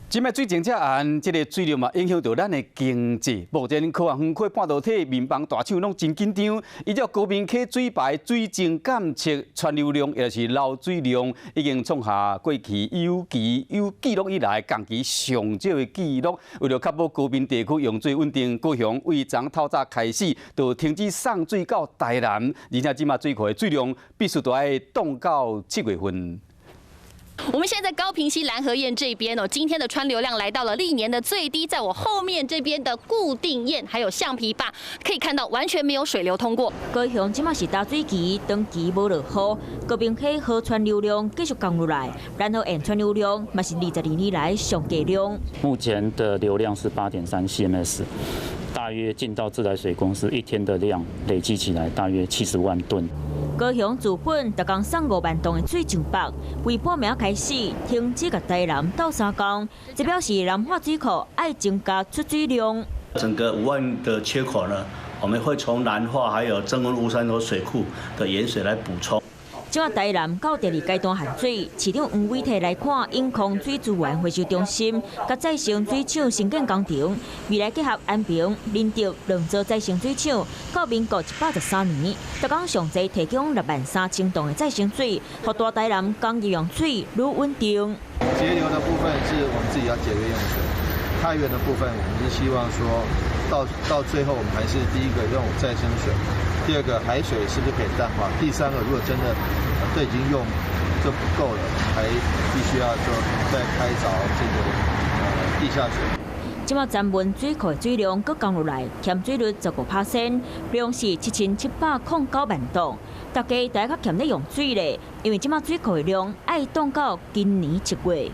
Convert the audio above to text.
這擺水情遮絚，這个水量嘛影響著咱的經濟。目前科學園區半導體面板大廠攏真緊張，依照高屏溪水排水情監測，川流量抑就是流水量已經創下過去有記有記錄以來仝期上少的記錄。為著確保高屏地區用水穩定，高雄對昨透早開始就停止送水到台南，而且這擺水庫的水量必須著愛凍到7月份。我們現在在高屏溪攔河堰這邊哦，今天的川流量來到了歷年的最低，在我後面這邊的固定堰還有橡皮壩，可以看到完全沒有水流通過。高雄這馬是大水期，長期無落雨，高屏溪河川流量繼續降落來，攔河堰川流量嘛是22年來上低量。目前的流量是8.3 cms，大約進到自來水公司一天的量累積起來大約70萬噸。高雄自噴逐工送5萬噸的水上北，為半暝開始停止共台南鬥相共，這表示南化水庫愛增加出水量。整個5萬的缺口呢，我們會從南化還有曾文烏山頭水庫的鹽水來補充。這馬台南到第二階段限水，市長黃偉哲來看永康水資源回收中心佮再生水廠興建工程，未來結合安平、仁德兩座再生水廠，到民國113年，逐工上濟提供6萬3千噸的再生水，予大台南工業用水愈穩定。節流的部分是我們自己要節約用水，開源的部分我們是希望說到最後，我們還是第一個用再生水。第二個海水是不是可以淡化？第三個，如果真的都已經用這不夠了，還必須要說再開鑿這個地下水。這馬曾文水庫的水量閣降落來，欠水率15%，量是7709萬噸。大家著愛較儉咧用水咧，因為這馬水庫的量愛凍到今年7月。